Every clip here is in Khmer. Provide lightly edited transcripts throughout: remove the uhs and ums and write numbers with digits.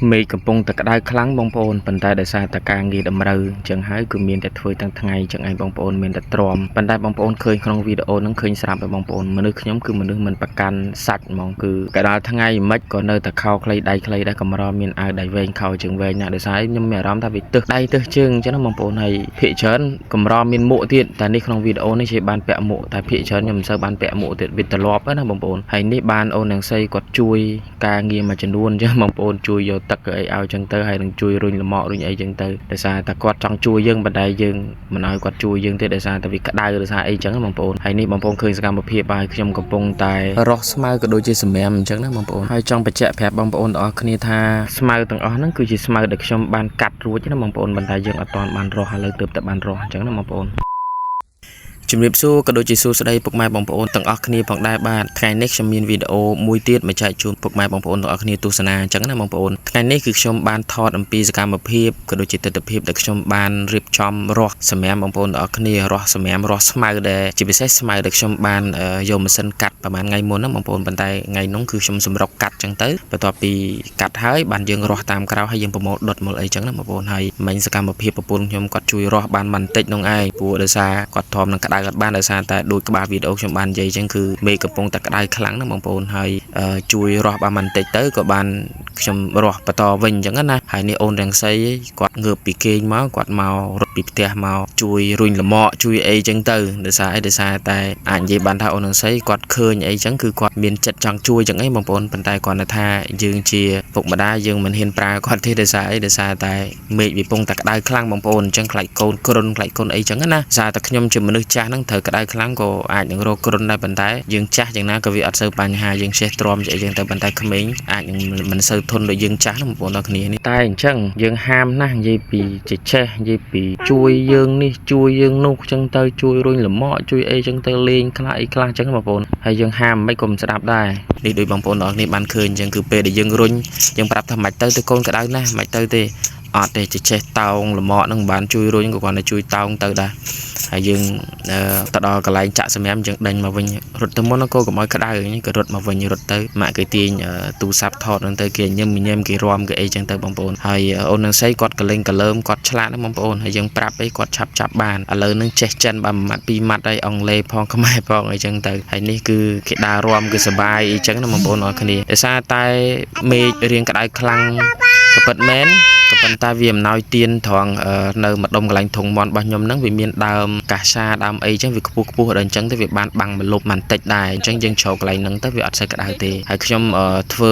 មេឃកំពុងតែក្តៅខ្លាំងបងប្អូនប៉ុន្តែដោយសារតែការងារតម្រូវអញ្ចឹងហើយគឺមានតែធ្វើទាំងថ្ងៃអញ្ចឹងឯងបងប្អូនមានតែទ្រាំប៉ុន្តែបងប្អូនឃើញក្នុងវីដេអូហ្នឹងឃើញស្រាប់ហើយបងប្អូនមនុស្សខ្ញុំគឺមនុស្សមិនប្រកាន់សាច់ហ្មងគឺកដាលថ្ងៃមិនក៏នៅតែខោខ្លីដៃខ្លីដែរកម្រមានអាវដៃវែងខោជើងវែងណាស់ដោយសារខ្ញុំមានអារម្មណ៍ថាវាទឹះដៃទឹះជើងអញ្ចឹងណាបងប្អូនហើយភាគច្រើនកម្រមានមួកទៀតតែនេះក្នុងវីដេអូនេះជាបានពាក់មួកតែភាគច្រើនខ្ញុំមិនសូវបានពាក់មួកទៀតវាត្រឡប់ណាបងប្អូនហើយនេះបានអូននាងសីគាត់ជួយការងារមួយចំនួនអញ្ចឹងបងប្អូនជួយយកទឹកអីឲ្យអញ្ចឹងទៅហើយនឹងជួយរុញលម៉ករុញអីអញ្ចឹងទៅដោយសារតែគាត់ចង់ជួយយើងប៉ុន្តែយើងមិនឲ្យគាត់ជួយយើងទេដោយសារតែវាក្តៅដោយសារអីអញ្ចឹងណាបងប្អូនហើយនេះបងប្អូនឃើញសកម្មភាពហើយខ្ញុំកំពុងតែរស់ស្មៅក៏ដូចជាសម្រាមអញ្ចឹងណាបងប្អូនហើយចង់បញ្ជាក់ប្រាប់បងប្អូនទាំងអស់គ្នាថាស្មៅទាំងអស់ហ្នឹងគឺជាស្មៅដែលខ្ញុំបានកាត់រួចណាបងប្អូនប៉ុន្តែយើងអត់ទាន់បានរស់ឥឡូវទើបតែបានរស់អញ្ចឹងណាបងប្អូន ជំរាបសួរក៏ដូចជាសួស្តីពុកម៉ែបងប្អូនទាំងអស់គ្នាផងដែរបាទថ្ងៃនេះខ្ញុំមានវីដេអូមួយទៀតមកចែកជូនពុកម៉ែបងប្អូនទាំងអស់គ្នាទស្សនាអញ្ចឹងណាបងប្អូនថ្ងៃនេះគឺខ្ញុំបានថតអំពីសកម្មភាពក៏ដូចជាទិដ្ឋភាពដែលខ្ញុំបានរៀបចំរាស់សម្រាមបងប្អូនទាំងអស់គ្នារាស់សម្រាមរាស់ស្មៅដែលជាពិសេសស្មៅដែលខ្ញុំបានយកម៉ាស៊ីនកាត់ប្រហែលថ្ងៃមុនណាបងប្អូនប៉ុន្តែថ្ងៃនោះគឺខ្ញុំសម្រុកកាត់អញ្ចឹងទៅបន្ទាប់ពីកាត់ហើយបានយើងរាស់តាមក្រោយហើយយើងប្រមូលដុតមកអីចឹងណាបងប្អូនហើយមិញសកម្មភាពប្រពន្ធខ្ញុំគាត់ជួយរាស់បានបន្តិចនោះឯងព្រោះដោយសារគាត់ធំនឹងក្តៅអត់បានដោយសារតែដូចក្បាលវីដេអូខ្ញុំបាននិយាយចឹងគឺមេឃកំពុងតែក្តៅខ្លាំងណាបងប្អូនហើយជួយរាស់បានបន្តិចទៅក៏បានខ្ញុំរាស់បន្តវិញអញ្ចឹងណាហើយនេះអូនរាំងសីគាត់ងើបពីគេងមកគាត់មករត់ពីផ្ទះមកជួយរុញលម៉កជួយអីចឹងទៅដោយសារអីដោយសារតែអាចនិយាយបានថាអូនរាំងសីគាត់ឃើញអីចឹងគឺគាត់មានចិត្តចង់ជួយចឹងអីបងប្អូនប៉ុន្តែគាត់ថាយើងជាពុកម្ដាយយើងមិនហ៊ានប្រើគាត់ទេដោយសារអីដោយសារតែមេឃវាពងតែក្តៅខ្លាំងបងប្អូនអញ្ចឹងខ្លាចកូនគ្រុនខ្លាចកូនអីចឹងណាដោយសារតែខ្ញុំជាមនុស្សចាស់ហ្នឹងត្រូវក្តៅខ្លាំងក៏អាចនឹងរកគ្រុនដែរប៉ុន្តែយើងចាស់យ៉ាងណាក៏វាអត់សូវបញ្ហាយើងចេះទ្រាំអីចឹងទៅប៉ុន្តែក្មេងអាចនឹងមិនសូវធន់ដូចយើងចាស់ណាបងប្អូនដល់គ្នានេះតែអញ្ចឹងយើងហាមណាស់និយាយពីចេះចេះនិយាយពីជួយយើងនេះជួយយើងនោះចឹងទៅជួយរុញលម៉កជួយអីចឹងទៅលេងខ្លះអីខ្លះចឹងបងប្អូនហើយយើងហាមមិនក៏មិនស្ដាប់ដែរនេះដូចបងប្អូនទាំងអស់គ្នាបានឃើញអញ្ចឹងគឺពេលដែលយើងរុញយើងប្រាប់ថាមិនទៅទៅកូនក្តៅណាស់មិនទៅទេអត់ទេចេះចេះតោងលម៉កនឹងមិនបានជួយរុញក៏គាត់តែជួយតោងទៅដែរហើយយើងទៅដល់កន្លែងចាក់សម្រាមយើងដេញមកវិញរត់ទៅមុនក៏កុំឲ្យក្តៅនេះក៏រត់មកវិញរត់ទៅម៉ាក់គេទាញទូរស័ព្ទថតហ្នឹងទៅគេញឹមញឹមគេរំគេអីចឹងទៅបងប្អូនហើយអូននឹងសីគាត់កលេងកលើមគាត់ឆ្លាតណាបងប្អូនហើយយើងប្រាប់អីគាត់ឆាប់ចាប់បានឥឡូវហ្នឹងចេះចិនបានមួយម៉ាត់ពីរម៉ាត់ហើយអង់គ្លេសផងខ្មែរផងអីចឹងទៅហើយនេះគឺគេដើររំគឺសបាយអីចឹងណាបងប្អូនអរគ្នាដោយសារតែមេឃរៀងក្តៅខ្លាំងក៏ពិតមែនក៏ប៉ុន្តែវាអំណោយទៀនត្រង់នៅម្ដុំកន្លែងធុងមន់របស់ខ្ញុំហ្នឹងវាមានដើមកាសាដើមអីចឹងវាខ្ពស់ខ្ពស់ដល់អញ្ចឹងទៅវាបានបាំងម្លប់បន្តិចដែរអញ្ចឹងយើងជ្រកកន្លែងហ្នឹងទៅវាអត់សូវក្តៅទេហើយខ្ញុំធ្វ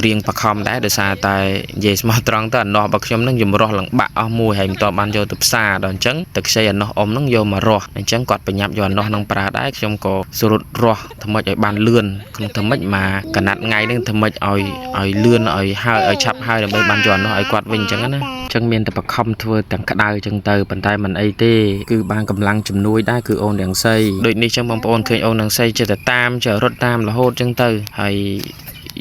ើរៀងបខំដែរដោយសារតែនិយាយស្មោះត្រង់ទៅអានោះរបស់ខ្ញុំហ្នឹងខ្ញុំរស់ឡើងបាក់អស់មួយហើយមិនតបានយកទៅផ្សារដល់អញ្ចឹងទៅខ្ចីអានោះអ៊ំហ្នឹងយកមករស់អញ្ចឹងគាត់ប្រញាប់យកអានោះហ្នឹងប្រើដែរខ្ញុំក៏ស្រុតរស់ធ្វើម៉េចឲ្យបានលឿនក្នុងធ្វើម៉េចមកកណាត់ថ្ងៃហ្នឹងធ្វើម៉េចឲ្យឲ្យលឿនឲ្យហើយឲ្យឆាប់ហើយដើម្បីបានយកអានោះឲ្យគាត់វិញអញ្ចឹងណាអញ្ចឹងមានតែបខំធ្វើទាំងក្តៅអញ្ចឹងទៅប៉ុន្តែមិនអីទេគឺបានកម្លាំងជំនួយដែរគឺអូនរាំងសីដូចនេះអញ្ចឹងបងប្អូនឃើញអូនរាំងសីចេះតែតាមចេះរត់តាមរហូតអញ្ចឹងទៅហើ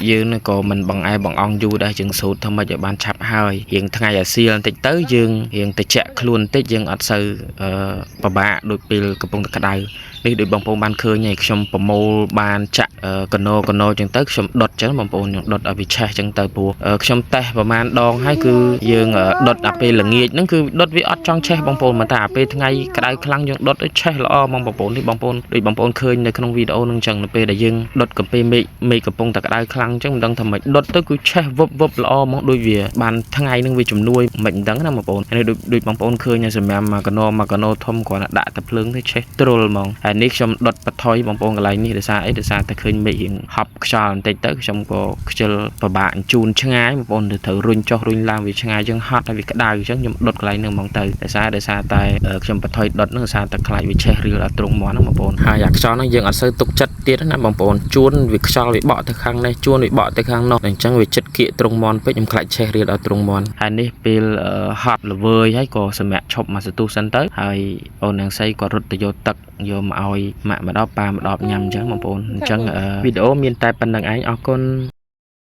យយើងនឹងក៏មិនបង្អែបង្អង់យូរដែរយើងសូត្រធ្វើម៉េចឲ្យបានឆាប់ហើយរៀងថ្ងៃអាសៀលបន្តិចទៅយើងរៀងតិចខ្លួនបន្តិចយើងអត់សូវពិបាកដូចពេលកំពុងតែក្តៅនេះដូចបងប្អូនបានឃើញហើយខ្ញុំប្រមូលបានចាក់កណោកណោចឹងទៅខ្ញុំដុតចឹងបងប្អូនខ្ញុំដុតឲ្យវាឆេះចឹងទៅព្រោះខ្ញុំតេស្តប្រហែលដងហើយគឺយើងដុតអាពេលល្ងាចហ្នឹងគឺដុតវាអត់ចង់ឆេះបងប្អូនមកតែអាពេលថ្ងៃក្តៅខ្លាំងយើងដុតឲ្យឆេះល្អហ្មងបងប្អូននេះបងប្អូនដូចបងប្អូនឃើញនៅក្នុងវីដេអូហ្នឹងចឹងនៅពេលដែលយើងដុតកាហ្វេមេឃមេឃកំពុងតែក្តៅខ្លាំងចឹងមិនដឹងថាម៉េចដុតទៅគឺឆេះវឹបវឹបល្អហ្មងដូចវាបានថ្ងៃហ្នឹងវាជំនួយមិនដឹងណាបងប្អូនហើយដូចដូចបងប្អូនឃើញសម្រាប់មកកណោមកកណោធំគ្រាន់តែដាក់តែភ្លើងទៅឆេះទ្រុលហ្មងហើយនេះខ្ញុំដុតបថុយបងប្អូនកន្លែងនេះដោយសារអីដោយសារតែឃើញមេឃរៀងហប់ខ្យល់បន្តិចទៅខ្ញុំក៏ខ្ជិលពិបាកជូនឆ្ងាយបងប្អូនត្រូវរុញចុះរុញឡើងវាឆ្ងាយចឹងហត់ហើយវាក្តៅចឹងខ្ញុំដុតកន្លែងហ្នឹងហ្មងទៅដោយសារដោយសារតែខ្ញុំបថុយដុតហ្នឹងដោយសារតែខ្លាចវាឆេះរៀលដល់ទ្រុងមាន់ហ្នឹងបងប្អូនហើយអាខ្យល់ហ្នឹងយើងអត់សូវទុកចិត្តទៀតណាបងប្អូនជួនវាខ្យល់វាបក់ទៅខាងនេះជួនវាបក់ទៅខាងនោះអញ្ចឹងវាចិត្តគៀកទ្រុងមាន់ពេកខ្ញុំខ្លាចឆេះរៀលដល់ទ្រុងមាន់ហើយនេះពេលហត់ល្វើយហើយក៏សម្រាប់ឈប់មកសន្ទុះសិនទៅហើយអូននាងសីក៏រត់ទៅយកទឹកយកមកឲ្យម៉ាក់ម្ដងប៉ាម្ដងញ៉ាំអញ្ចឹងបងប្អូនអញ្ចឹងវីដេអូមានតែប៉ុណ្្នឹងឯងអរគុណ។